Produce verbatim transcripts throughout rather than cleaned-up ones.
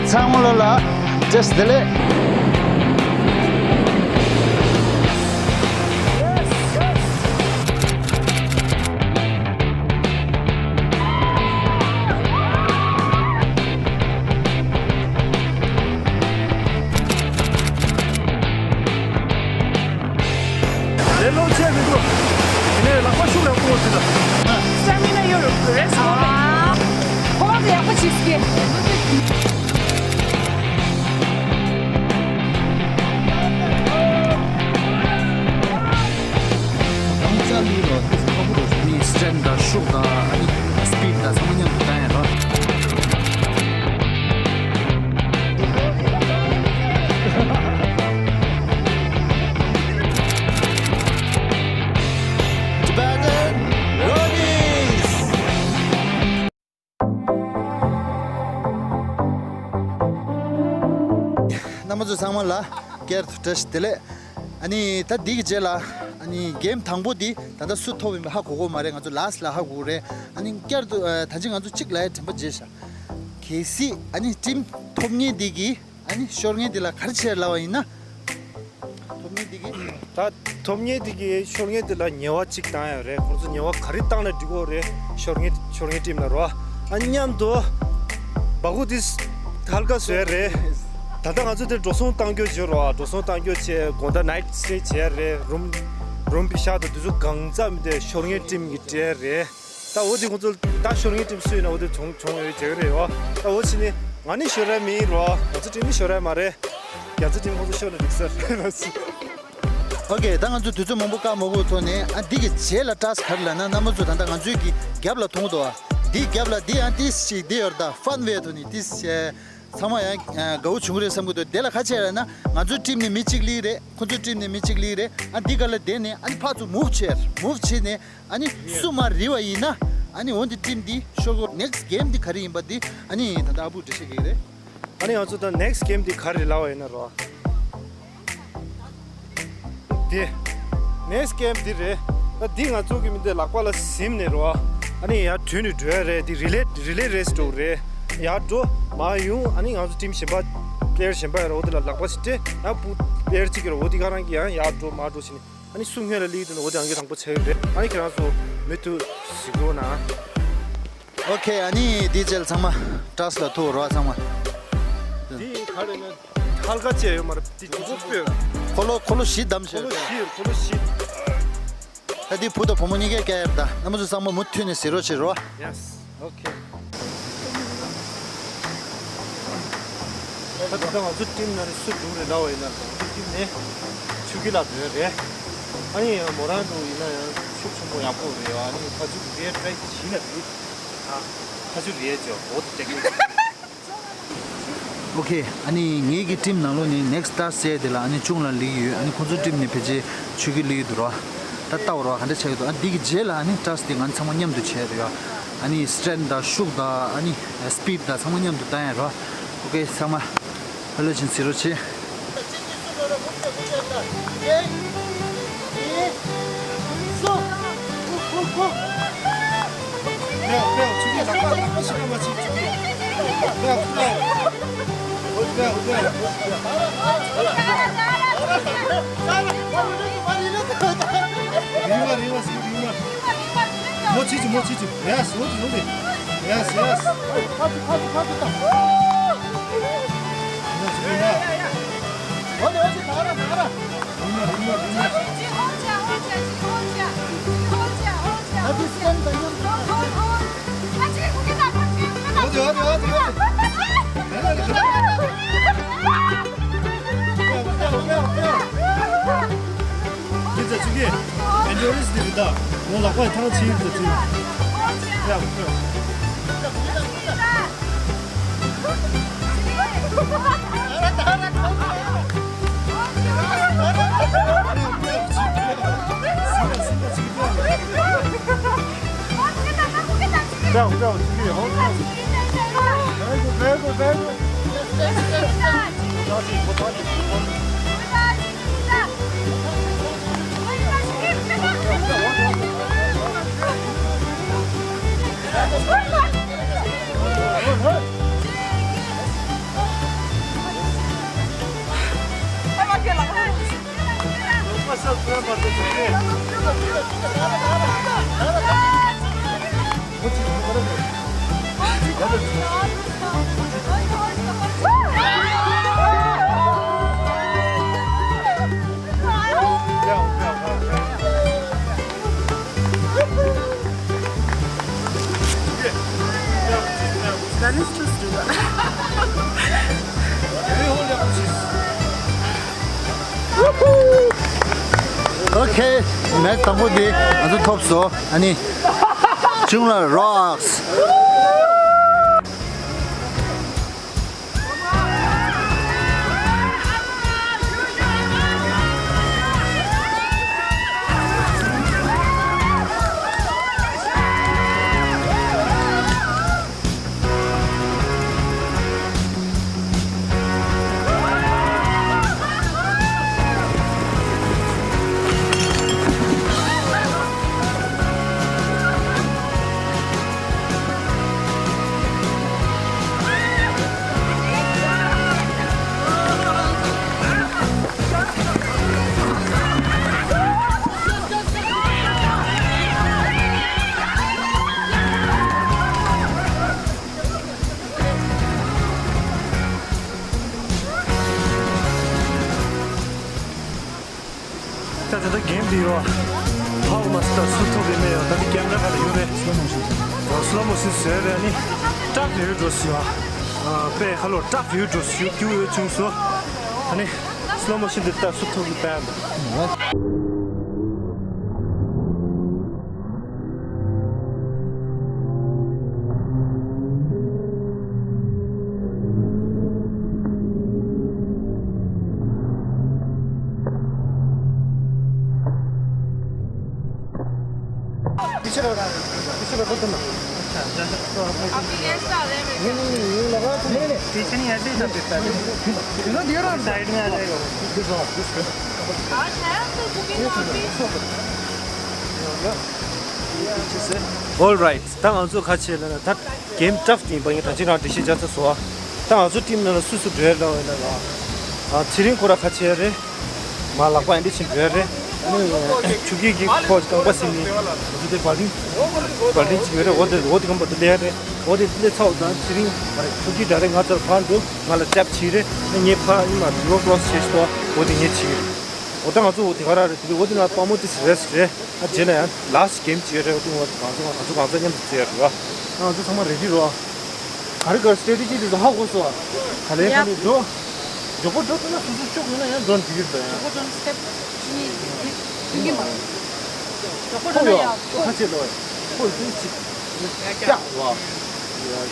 ཚང་མ་ལོ་ལ་བཀྲ་ཤིས་བདེ་ལེགས། ལས་སླ་པོ་ཅིག་མི་འདུག་དེ་ནས་ལག་པ་ཤུགས་ཡག་པོ་དགོས་ཟེར་ལ། སི་ཊ་མི་ན་ཡོད་རེད་ཟེར་བ་རེད། ཁོ་རང་ཚོ་ཡག་པོ་བྱེད་ཀྱི། རང་ཅག་ལུས་རོ་དེ་ཁོ་བོ་རོ་ནི་སི་ཊ་མི་ན་དང་ཤུགས་དང་ཨ་ནི་སི་པིཌ་དང་ཚང་མ་མཉམ་དུ་བཏང་ཡ་རོ། Tibetan Roadies། རྣམ་པ་ཚོ་ཚང་མ་ལ་བསྐྱར་དུ་བཀྲ་ཤིས་བདེ་ལེགས། ཨ་ནི་ད་འདི་གི་རྗེས་ལ་ཨ་ནི་གེམ་དང་པོ་འདི་ད་ལྟ་སུ་ཐོབ་ཡིན་པ་ཧ་གོ་གོ་མ་རེད། ང་ཚོ་ལཱ་སི་ལ་ཧ་གོ་གོ་རེད། ཨ་ནི་བསྐྱར་དུ་ཨ་ད་ཅི་ང་ཚོ་གཅིག་ལ་ཡ་དྲན་པ་བརྗེད་ཤག་གལ་སྲིད་ཨ་ནི་ཊིམ་ཐོབ་མཁན་འདི་གི་ཨ་ནི་ཤོར་མཁན་འདི་ལ་ག་རེ་བྱས་ལབ་པ་ཡིན་ན། ཐོབ་མཁན་འདི་གི་ད་ཐོབ་མཁན་འདི་གི་ཤོར་མཁན་འདི་ལ་ཉེས་པ་གཅིག་བཏང་ཡ་རེད། ཁོང་ཚོ་ཉེས་པ་ག་རེ་བཏང་ན་འགྲིག་གོ་རེད། ཤོར་མཁན་ཤོར་མཁན་ཊིམ་ལ་རོ། ཨ་མཉམ་དུ་སྦ་ཁུག་དེ་ཧལ་ཀ་བཟོ་ཡ་རེད། ད་ལྟ་ང་ཚོ་དེ་འགྲོ་སོང་བཏང་རྒྱུ་བྱེད་རོ། འགྲོ་སོང་བཏང་རྒྱུ་བྱས་དགོང་དག་ནའིཊ་སི་ཊེ་བྱེད་ཡ་རེད། རུམ་རུམ་པི་ཤག་དང་དེ་ཚོ་གང་ཙམ་དེ་ཤོར་མཁན་ཊིམ་གི་སྤྲད་ཡ་རེད། ད་འོ་དེ་ཁོང་ཚོ་ད་ཤོར་མཁན་ཊིམ་སུ་ཡིན་ན་འོ་དེ་བྱུང་བྱུང་ཡོད་ཅེས་རེད་ཡོ། ད་འོ་ཕྱི་ནི་ང་ནི་ཤོར་ཡ་མིན་རོ། ང་ཚོ་ཊིམ་ནི་ཤོར་ཡ་མ་རེད། རྒྱ་མཚོ་ཊིམ་ཁོང་ཚོ་ཤོར་ན་འགྲིག་ས་རེད། ཨོ་ཁེ། ད་ང་ཚོ་དུས་ཚོད་མང་པོ་བཀག་མ་དགོས་ཐོག་ནས་ཨ་འདི་གི་རྗེས་ལ་ཊཱ་སི་ཀི་ག་རེ་ལབ་ན། རྣམ་པ་ཚོ་ད་ལྟ་ང་ཚོའི་གི་རྒྱབ་ལ་མཐོང་གི་འདུག་ཨ། འདི་རྒྱབ་ལ་འདི་ཨ་ཏིས་ཅིག་འདི་ཡོད་རེད། ད་ཕན་བའི་ཐོག་ནས་ཏིས་ཅིག་ཚང་མ་ཡང་དགའ་བོ་བྱུང་གི་རེད་བསམ་གི་འདུག་དེ་ལ་ག་རེ་བྱས་ལབ་ན་ང་ཚོའི་ཊིམ་ནས་མི་གཅིག་སླེབས་རེད། ཁོ་ཚོའི་ཊིམ་ནས་མི་གཅིག་སླེབས་རེད། ཨ་འདི་ག་ལ་བསྡད་ནས་ཨ་ནི་ཕར་ཚུར་མུབ་བྱས་མུབ་བྱས་ནས། ཨ་ནི་སུ་མར་རིལ་བ་ཡིན་ན། ཨ་ནི་འོ་འདི་ཊིམ་འདི་ཤོར་གོ། ནེག་སི་གེམ་འདི་ག་རེ་ཡིན་པ་འདི་ཨ་ནི་ད་ལྟ་ཨ་བུས་འགྲེལ་བཤད་རྒྱག་གི་རེད། ཨ་ནི་ང་ཚོ་ད་ནེག་སི་གེམ་འདི་ག་རེ་ལབ་པ་ཡིན་ན་རོ། འདི་ནེག་སི་གེམ་འདི་རེད། ད་འདི་ང་ཚོ་གི་མི་འདི་ལག་པ་ལ་ཟིན་ནས་རོ། ཨ་ནི་ཡར་བྲོས་ནས་འགྲོ་ཡ་རེད། འདི་རི་ལེ་རི་ལེ་རེ་སི་འགྲོ་རེད། ཡར་འགྲོ་མར་ཡོང་། ཨ་ནི་ང་ཚོ་ཊིམ་གཞན་པ་པི་ལེ་ཡར་གཞན་པ་ཡར་འོ་དེ་ལ་ལག་པ་ཞིག་སྤྲད། ཡང་བུ་པི་ལེ་ཡར་གཅིག་གི་རོ། འོ་དེ་ག་རང་གི་ཡང་ཡར་འགྲོ་མར་འགྲོ་བྱས་ནས། ཨ་ནི་སུ་སྔོན་ལ་སླེབས་འདུག་ན་འོ་དེ་ཨང་ཀི་དང་པོ་ཆགས་ཀྱི་རེད། ཨ་ནི་ཁྱེད་རང་ཚོ་མུ་མཐུད་གཟིགས་རོགས་གནང་། ཨོ་ཁེ། ཨ་ནི་དེའི་རྗེས་ལ་ཚང་མ་ཊཱ་སི་ལ་ཐུག་རོགས་ཚང་མ། འདི་ག་རེ་ན་ཧལ་ཀ་བྱས་ཡོད་མ་རེད། འདི་གྲུ་གུ་སྤོས། འཁོར་ལོ་འཁོར་ལོ་བཞི་བསྡམས་བྱས། འཁོར་ལོ་བཞི། འཁོར་ལོ་བཞི། ད་འདི་བུ་དང་བུ་མོ་གཉིས་ཀས་བཀལ་ཡ་རེད། ད་རྣམ་པ་ཚོ་ཚང་མ་མུ་མཐུད་ནས་གཟིགས་རོགས་བྱེད་རོགས། ཡེ་སི། ཨོ་ཁེ། ད་ད་ལྟ་ང་ཚོ་ཊིམ་ནང་ནས་སུ་དྲུག་རེད་ལབ་པ་ཡིན་ན། ང་ཚོ་ཊིམ་ནས་ཆུ་ཁྱི་ལགས་འགྲོ་ཡ་རེད། ཨ་ནི་མོ་རང་དྲུག་ཡིན་ན་ཡང་ཤུགས་ཆེན་པོ་ཡག་པོ་རེད། ཨ་ནི་ཕ་ཚུ་རེད་ཊི་རའི་ཞིག་ན་རེད། ཨ་ཕ་ཚུ་རེད་ཅོ་འོ་དེ་ཏེག་ནིག་ཨོ་ཁེ། ཨ་ནི་ངེད་ཀྱི་ཊིམ་ནང་ལོགས་ནས་ནེག་སི་ཊཱ་སི་ཟེར་དེ་ལ་ཨ་ནི་ཅུང་ལ་ལིག་ཡོད། ཨ་ནི་ཁོ་ཚོའི་ཊིམ་ནས་ཕལ་ཆེར་ཆུ་ཁྱི་ལིག་ཡོད་འདུག་ར། ད་ལྟ་བར་བ་ག་འདྲ་ཆགས་ཡོད་འདུག་ཨ་འདི་གི་རྗེས་ལ་ཨ་ནི་ཊཱ་སི་དེ་ང་ཚང་མ་མཉམ་དུ་བྱས་རེད་ཡ། ཨ་ནི་སི་ཊེན་དང་ཤུགས་དང་ཨ་ནི་སི་པིཌ་དང་ཚང་མ་མཉམ་དུ་བཏང་ཡ་ར། ཨོ་ཁེ་ཚང་མ་ཧ་ལས་ཆེན་གཟིགས་རོགས་བྱེད། རིང་མ་རིང་མ་ཟིག་རིང་མ། མོ་ཆི་ཆི་མོ་ཆི་ཆི། ཡེ་སི། ཡེ་སི། ཡེ་སི། ཡེ་སི། ཡེ་སི། ཁྱེད་ཚོ་ཚུགས་ཀྱི། ཨེན་ཌོ་རེན་སི་དེ་རེད་ད། ངོ་ལག་པ་ཐང་ཆེན་དུ་ཚུགས། ཡ། Okay, match དང་པོ་དེ་ང་ཚོ་ཐོབ་སོང་། ཨ་ནི། ཅུང་ལ་རོགས། ད་ད་ལྟ་གེམ་འདི་ཡོད། ཧའོ་མ་སི་ཊར་སུ་ཐོབ་ཡོད་མེད་ཡོད། ད་འདི་གེམ་ར་ག་ལ་ཡོད་རེད། སི་ལོ་མོ་ཤིན་བཟོས་རེད། ཨ་ནི་ཏྲག་ཡོད་འགྲོ་སི་ཡོད། ཨ་པེ་ཧ་ལོ་ཏྲག་ཡོད་འགྲོ་སི་ཡོད་ཀྱུ་ཡོད་བྱུང་སོ། ཨ་ནི་སི་ལོ་མོ་ཤིན་འདི་ད་སུ་ཐོབ་ཡོད་པ། All right. ད་ང་ཚོ་ཁ་ཆེ་ལ་ད་གེམ་ཊབ་ཡིན་པ་ཡིན། ད་ཅི་རང་འགྲེལ་བཤད་རྒྱག་ཚར་སོང་། ད་ང་ཚོ་ཊིམ་ནང་ལ་སུ་སུ་འགྲོ་ཡ་རེད་ལབ་ན། ཨ་ཚེ་རིང་ཁོ་ར་ཁ་ཆེ་རེད། མ་ལག་པ་ཡིན་འདི་ཕྱིན་འགྲོ་ཡ་རེད། ཨ་ནི་ཆུ་སྐྱིད་ཀྱི་ཁོ་རྐང་པ་ཟིན་ནས་ང་ཚོ་དེ་བར་ཌིང་བར་ཌིང་ཅིག་ཡོད་རེད། འོ་དེ་འོ་དེ་རྐང་པ་དེ་སླེབས་ཡ་རེད། འོ་དེ་སླེབས་ཚར་བ་དང་ཚེ་རིང་ཆུ་སྐྱིད་འདྲ་རེད། ང་ཚོར་ཕར་འགྲོ། ང་ལ་ཊབ་བྱེད་རེད། ཨ་ངས་ཕར་ཡིན་མ་རི་ཝར་ཀོ་རོ་སི་བྱེད་ཤི་ཏོ། འོ་དེ་ངས་བྱེད་ཀྱི་རེད། འོ་ད་ང་ཚོ་འོ་དེ་ག་ར་རེད། དེ་འོ་དེ་ན་དཔའ་མོ་དེ་རེ་སི་ཊི་རེད། ཨ་རྗེས་ལ་ཡང་ལཱ་སི་ཊི་གེམ་བྱེད་ཡ་རེད། འོ་དེ་ང་ཚོ་ང་ཚོ་གང་ཚ་མཉམ་དུ་རྩེ་ཡ་རེད་བ། ང་ཚོ་ཚང་མ་རེ་ཌི་རོ། ག་རེ་ག་རེ་སི་ཊེ་ཊི་ཇི་དེ་ཚོ་ཧ་གོ་སོང་བ། ག་ལེ་ག་ལེ་འགྲོ། མགྱོགས་པོ་འགྲོ་ཐུབ་ན་སོ་སོ་ཤོག་ཡོད་ན་ཡང་འགྲོ་འགྲིག་གི་རེད་ཡ། མགྱོགས་པོ་འགྲོ་ན་སི་ཊེབ་གཉིས་བདུན་གྱི་མ། མགྱོགས་པོ་འགྲོ་ན་ཡག་ཁོ་ཁ་ཆེ་ལོ། ཁོ་དེ་ཅིག་སྐྱག་བ།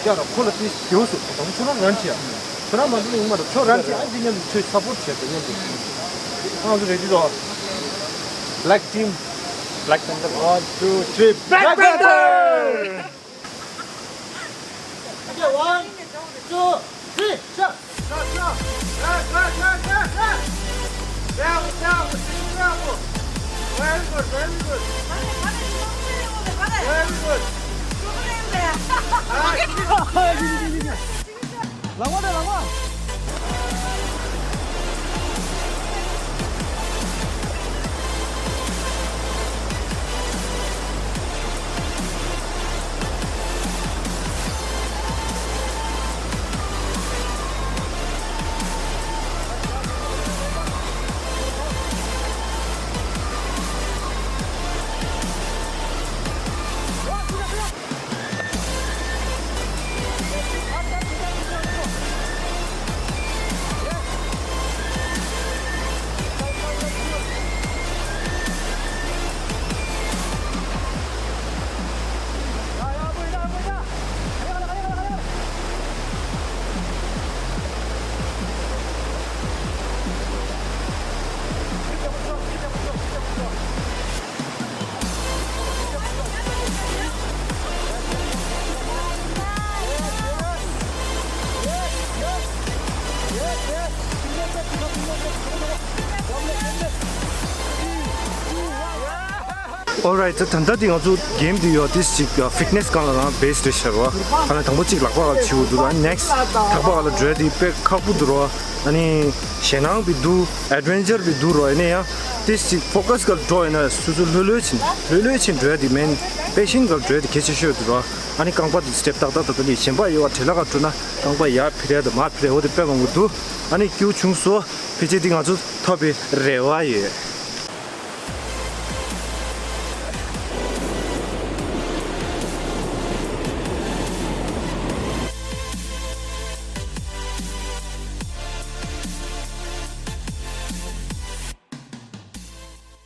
སྐྱག་ར་ཁོ་ལ་དེ་དེའུ་སུ་དང་ཁོ་རང་རང་ཅི་ཡ། ཁྱོད་རང་མ་འགྲོ་ན་ཡོང་མ་རེད། ཁྱོད་རང་ཅི་ཨ་འདི་མཉམ་དུ་ཁྱོད་སཔོར་ཊི་བྱས་ཏེ་མཉམ་དུ། ང་ཚོ་རེ་ཌི་རོ། Black team. Black Panther. One, two, three. Black Panther! Okay, one, two, three, shot. Shot, shot. Shot, shot, shot, shot, shot. Bravo, bravo, bravo. Very good, very good. Very good. All right. ལག་པ་དང་ལག་པ། Alright, ད་ད་ལྟ་འདི་ང་ཚོ་གེམ་འདི་ཡོད་དེ་ཅིག་ཕིཊ་ནེ་སི་སྒང་ལ་རང་བེ་སི་རེད་ཤག་རོ། ཨ་ནི་དང་པོ་གཅིག་ལག་པ་ག་ལ་བྱིའུ་འདུག་ཨ་ནི་ནེག་སི་ཊི་ཐག་པ་ག་ལ་འགྲོ་ཡ་དེ་དཔེ་ཁག་པོ་འདུག་རོ། ཨ་ནི་ཞེད་སྣང་བི་འདུག་ཨེ་ཌི་ཝེན་ཅར་བི་འདུག་རོ། ཨ་ནི་ཡང་ ཏིས་ཅིག་ཕོ་ཀ་སི་ག་འགྲོ་ཡིན་ན་སོ་སོ་ལྷོད་ལྷོད་ཕྱིན་ལྷོད་ལྷོད་ཕྱིན་འགྲོ་ཡ་དེ་མིན། པེ་ཤན་ག་འགྲོ་ཡ་དེ་གལ་ཆེ་ཤོས་དེ་རེད། ཨ་ནི་རྐང་པ་དེ་སི་ཊེབ་ཏག་ཏག་ཏག་ཏག་ནས་གཞན་པ་ཡོད་བ་བྲེལ་ལ་ག་འགྲོ་ན་རྐང་པ་ཡར་འཕུར་ཡ་དང་མར་འཕུར་ཡ་འོ་དེ་དཔེ་མང་པོ་འདུག་ཨ་ནི་སྐྱིད་པོ་བྱུང་སོང་། ཕལ་ཆེར་དེ་ང་ཚོ་ཐོབ་པའི་རེ་བ་ཡོད།